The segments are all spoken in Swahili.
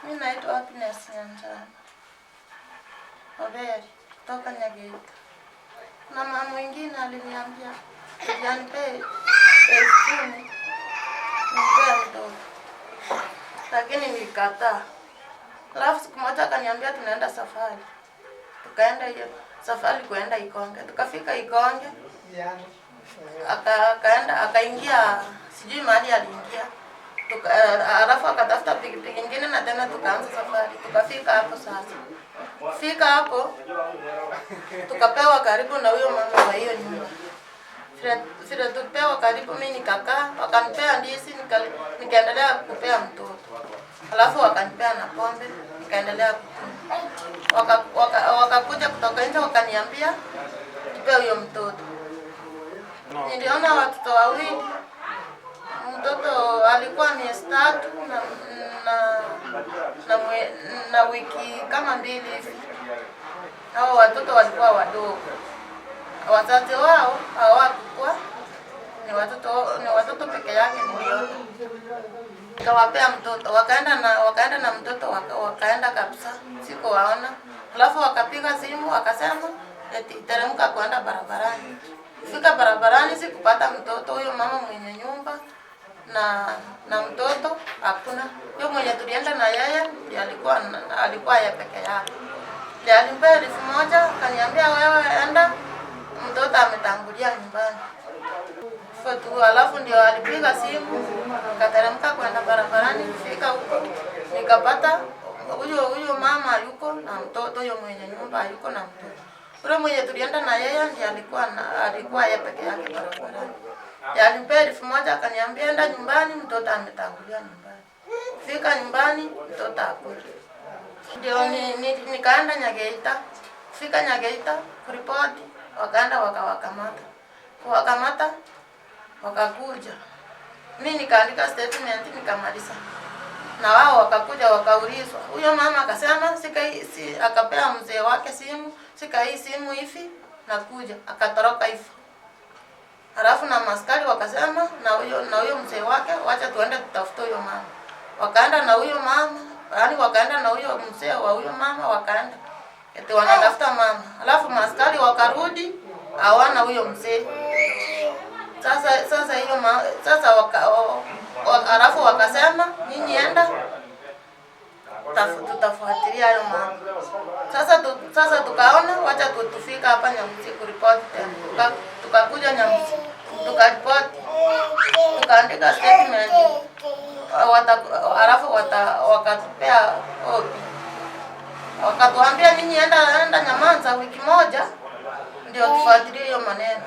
Mi naitwa Happiness Nyanjana Oberi kutoka Nyageita. Na mama mwingine aliniambia anipe 10,000 nimpee mtoto, lakini nilikataa. Alafu siku moja akaniambia tunaenda safari, tukaenda hiyo safari kuenda Ikonge, tukafika Ikonge akaenda akaingia, sijui mahali aliingia alafu akatafuta pikipiki nyingine na tena tukaanza safari, tukafika hapo sasa. Fika hapo tukapewa karibu na huyo mama wa hiyo nyumba. Vile tupewa karibu, mimi nikakaa, wakanipea ndizi, nikaendelea kupea mtoto, alafu wakanipea na pombe, nikaendelea kukunywa. Wakakuja kutoka nje wakaniambia tupe huyo mtoto. Niliona watoto wawili, mtoto alikuwa miezi 3 na wiki kama 2 hivi. Hao watoto walikuwa wadogo, wazazi wao hawakuwa, ni watoto peke yake niliona. Nikawapea mtoto, wakaenda na mtoto, wakaenda kabisa, sikuwaona. Alafu wakapiga simu wakasema eti teremka kwenda barabarani. Fika barabarani sikupata mtoto, huyo mama mwenye nyumba na mtoto hakuna. Huyo mwenye tulienda na yeye ndiye alikuwa yeye peke yake. Ndiye alimpea 1,000 akaniambia wewe enda, mtoto ametangulia nyumbani. Fatu, alafu ndio alipiga simu, nikateremka kwenda barabarani. Kufika huko nikapata huyo mama yuko na mtoto, huyo mwenye nyumba yuko na mtoto. Yule mwenye tulienda na yeye ndiye alikuwa yeye peke yake barabarani. Ndiye alimpea 1,000 akaniambia enda nyumbani, mtoto ametangulia nyumbani. Fika nyumbani mtoto hakuna. Ndio nikaenda Nyageita. Fika Nyageita kuripoti, wakaenda wakawakamata. Kuwakamata wakakuja. Mimi nikaandika statement nikamaliza. Na wao wakakuja wakaulizwa. Huyo mama akasema sika hii, si, akapea mzee wake simu, sika hii simu hivi nakuja, akatoroka hivyo. Halafu na maskari wakasema na huyo mzee wake wacha tuende tutafute huyo mama. Wakaenda na huyo mama, yaani wakaenda na huyo mzee wa huyo mama wakaenda. Eti wanatafuta mama. Halafu maskari wakarudi hawana huyo mzee. Sasa, sasa hiyo ma, sasa waka, o, o, halafu wakasema nyinyi enda tutafuatilia hayo mambo. Sasa tukaona wacha tufika hapa Nyamusi kuripoti tena. Tukakuja Nyamusi tukaripoti, tukaandika statement. Halafu wakatupea OB. Wakatuambia nyinyi enda Nyamanza wiki moja ndio tufuatilie hiyo maneno.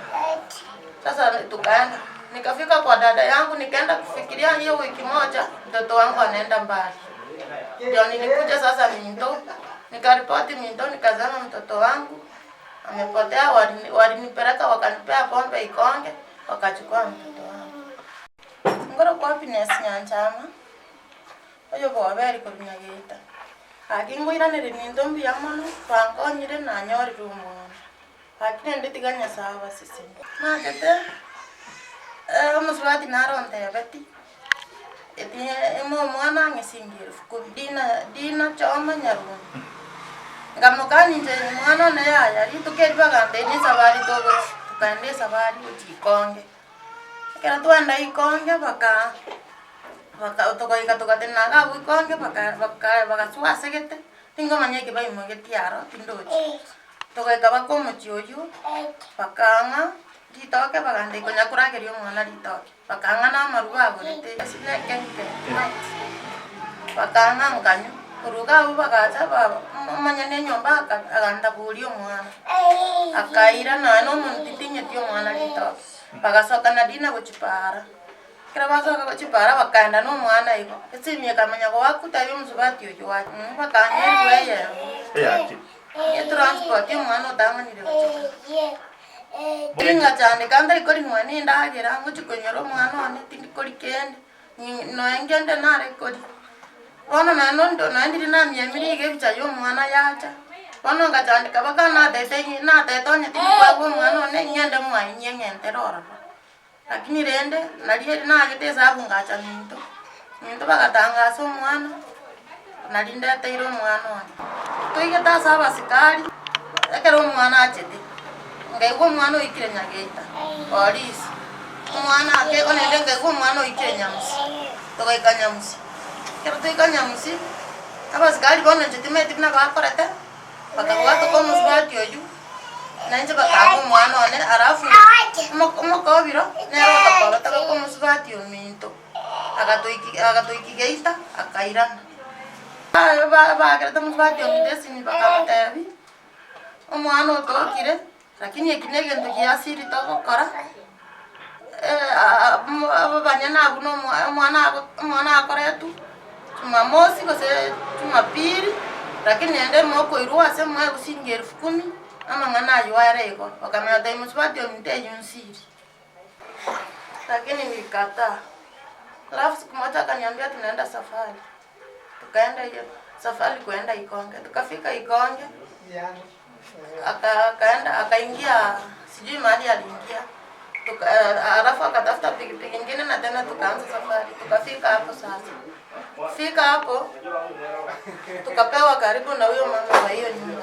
Sasa tukaenda. Nikafika kwa dada yangu nikaenda kufikiria hiyo wiki moja mtoto wangu anaenda mbali. Ndio nilikuja sasa Minto. Nikaripoti Minto nikasema mtoto wangu amepotea, walinipeleka wakanipea pombe Ikonge, wakachukua mtoto wangu. Ngoro kwa Happiness Nyanchama. Oyo boberi korunya Geita. Aki ngoiranere ninto mbuya mono, bankonyire nanyorire omwana. Lakini nditiga Nyasaye abaseseni. Nachete, omusubati narontebeti, eti emo omwana ang'esingi 10,000, dina choma nyarundu. Nkamokani inche omwana one yaya, rituko eri bagamba eri esabari togochi, tukaenda esabari gochia Ikonge. Ekero twaenda Ikonge baka tokaika togatena iga abwo Ikonge bagasoa asegete, tingomanya eke baimogetie aro tindochi. Tokaika baka omochie oywo, bakang'a ritoke baganda konya korageria omwana ritoke. Bakang'a na amaruga agorete ase na ekenke night. Bakang'a nkanywa, koruga abwo bagacha omonyene na enyomba aganda boria omwana. Akaira nonya na omonto titinyeti omwana ritoke. Bagasoka na dina gochipara. Ekero basoka gochipara bakaenda na omwana igo. Esimi ekamanya goakuta omusubati oywo wa bakang'a erwa eyemo. Eyaki. Ye transport omwana otang'anire gochika. Ting'achandeka ntarikori nonya na endagera, ngochi konyora omwana one tindikori kende, nonya ngende nare kori. Bono nonya nondo nonya ndiri namiamire iga ebicha ya omwana yacha, bono ngachandeka mpaka natete natete onye tindikwagwa omwana one ng'ende mwaye ng'entere ororo. Lakini rende, nari eri nagete esabu ngacha minto, minto bagatangasa omwana, Narindeteire omwana one. Toigete ase abasikari, ekero omwana achete, nkaigwa omwana oikire Nyageita, polisi. Omwana ake onende nkaigwa omwana oikire Nyamusi, togaika Nyamusi. Ekero twaika Nyamusi, abasikari bono inche timanyeti buna bakorete, bakabwatoka omosubati oywo, nainche bakaaba omwana one, alafu omokobiro nere otokoba togoka omosubati ominto. Agatoiki geita akairana. Bagerete mosubati ominto esimi bakamotebi, omwana otokire, lakini eki negento gia siri togokora, abanyene abwo na omwana akoretwe Jumamosi gose Jumapili, lakini naende mokoirwa ase moegwe shilingi elfu kumi, amang'ana aywo are igo. Bakamanya gotebia mosubati ominto eywo nsiri. Lakini nilikataa. Alafu siku moja akaniambia tunaenda safari. Tukaenda hiyo safari kuenda Ikonge. Tukafika Ikonge, akaenda akaingia, sijui mahali aliingia. Alafu akatafuta pikipiki ingine na tena tukaanza safari. Tukafika hapo sasa. Fika hapo tukapewa karibu na huyo mama wa hiyo nyumba.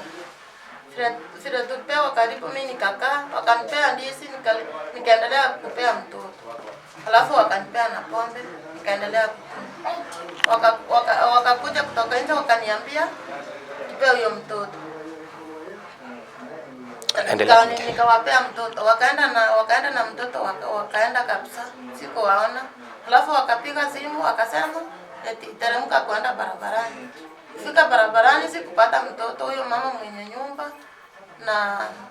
Vile tupewa karibu, mimi nikakaa, wakanipea ndizi, nikaendelea kupea mtoto. Alafu wakanipea na pombe, nikaendelea kukunywa. Wakakuja kutoka nje wakaniambia tupe huyo mtoto. Nikawapea mtoto, wakaenda na mtoto, wakaenda kabisa, sikuwaona. Alafu wakapiga simu wakasema eti teremka kwenda barabarani. Fika barabarani sikupata mtoto, huyo mama mwenye nyumba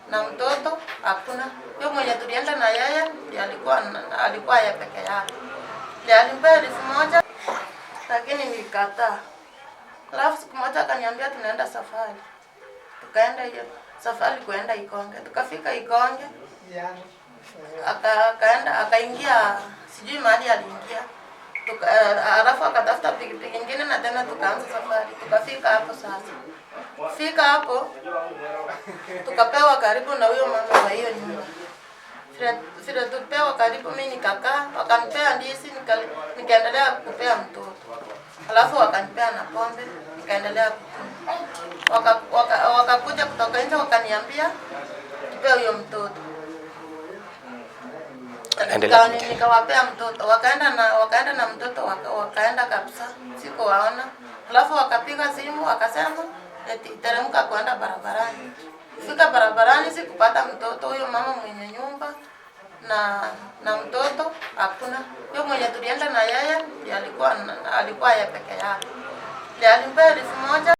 na mtoto hakuna. Huyo mwenye tulienda na yeye ndiye alikuwa yeye peke yake. Ndiye alimpea 1000 lakini nilikataa. Alafu siku moja akaniambia tunaenda safari. Tukaenda hiyo safari kuenda Ikonge. Tukafika Ikonge, akaenda akaingia, sijui mahali aliingia. Alafu akatafuta pikipiki ingine na tena tukaanza safari. Tukafika hapo sasa. Fika hapo tukapewa karibu na huyo mama wa hiyo nyumba. Vile tupewa karibu, mimi nikakaa, wakanipea ndizi, nikaendelea kupea mtoto. Alafu wakanipea na pombe, nikaendelea kukunywa. Wakakuja kutoka nje wakaniambia tupe huyo mtoto. Nikawapea mtoto, wakaenda na mtoto, wakaenda kabisa, sikuwaona. Alafu wakapiga simu wakasema eti teremka kwenda barabarani. Fika barabarani sikupata mtoto, huyo mama mwenye nyumba na mtoto hakuna. Huyo mwenye tulienda na yeye ndiye alikuwa yeye peke yake. Ndiye alimpea 1000.